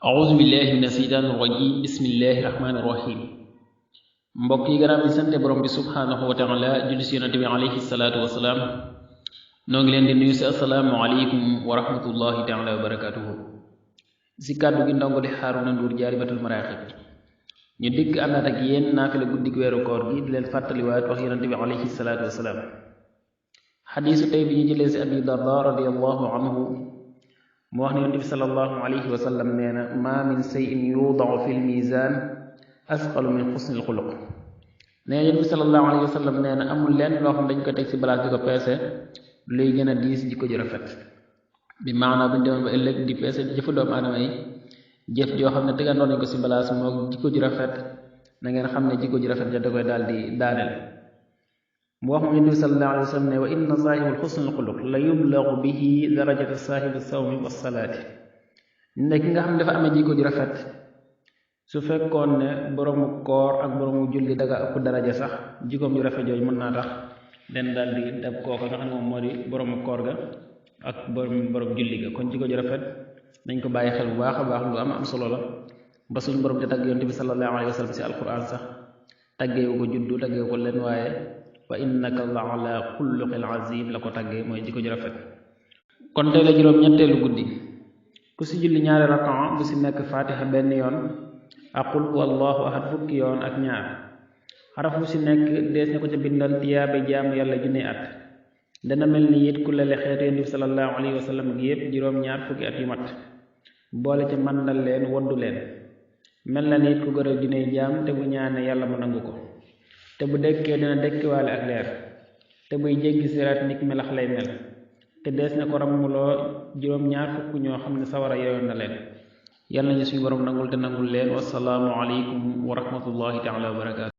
أعوذ بالله من الشيطان الرجيم بسم الله الرحمن الرحيم mbokk yi gannaaw bi sante borom bi subhanahu wa taala julli si yonante bi alayhi salaatu wasalaam noo ngi leen di nuyu si assalaamu aleykum wa rahmatullahi taala wa barakatuhu si kàddu gi ndongoli Haaruna Nduur Jaalibatul Maraaxib ñu dikk àndaat ak yéen naafila guddik weeru koor gi di leen fàttaliwaat wax yonante bi alayhi salaatu wasalaam xadiisu tey bi ñu jëlee si Abi Darda radiyallahu anhu mu wax ne yonante bi sallallahu alayhi wa sallam nee na maa min shay'in yuudau fi lmizan asqalu min xusnil xuluq nee na yonante bi sallallahu alayhi wa sallam nee na amul lenn loo xam dañ ko teg si balaas di ko peese luy gën a diis jikko ju rafet bi maanaam bu ñu demoon ba ëllëg di peese jëfu doomu aadama yi jëf joo xam ne tegandoon nañ ko si balaas moo jikko ju rafet na ngeen xam ne jikko ju rafet ja da koy daal di daaneel mu wax moom yonent bi sallallahu alayhi wa sallam ne wa inna saahibal xusnil xuluq la yublagu bihi darajata saahibi sawmi wa salaati ne ki nga xam ne dafa amee jikko ju rafet su fekkoon ne boroomu koor ak boroomu julli daga ëpp daraja sax jikkoom ju rafet jooju mën naa tax den daal di dab kooka nga xam ne moom moo di boroomu koor ga ak borom julli ga kon jikko ju rafet nañ ko bàyyi xel bu baax a baax lu am solo la ba suñ borom te tagg yonent bi sallallahu alayhi wa sallam si alquran sax taggeewu ko juddu taggeewu ko leen waaye wa innaka la ala xulluqil azim la ko tàggee mooy jikko ju rafet kon tey la juróom ñetteelu guddi ku si julli ñaari rakaa bu si nekk fatiha benn yoon ak qul huwa allahu ahad fukki yoon ak ñaar xaraf bu si nekk dees na ko ca bindal tiyaabe jaamu yàlla junne at dana mel ni it ku lele xeetu yonent bi sallallahu alayhi wa sallam gi yépp juróom ñaar fukki at yu mat boole ca màndal leen woddu leen mel na ni it ku gërël junne jaam te bu ñaane yàlla mu nangu ko te bu dekkee dina dekkiwaale ak leer te buy jéggi siraat nit melax lay mel te dees na ko rammuloo juróom ñaar fukk ñoo xam ne sawara yoyoon na leen yàlla nañu suñu borom nangul te nangul leen wasalaamu aleykum wa rahmatullahi taala wa barakaatu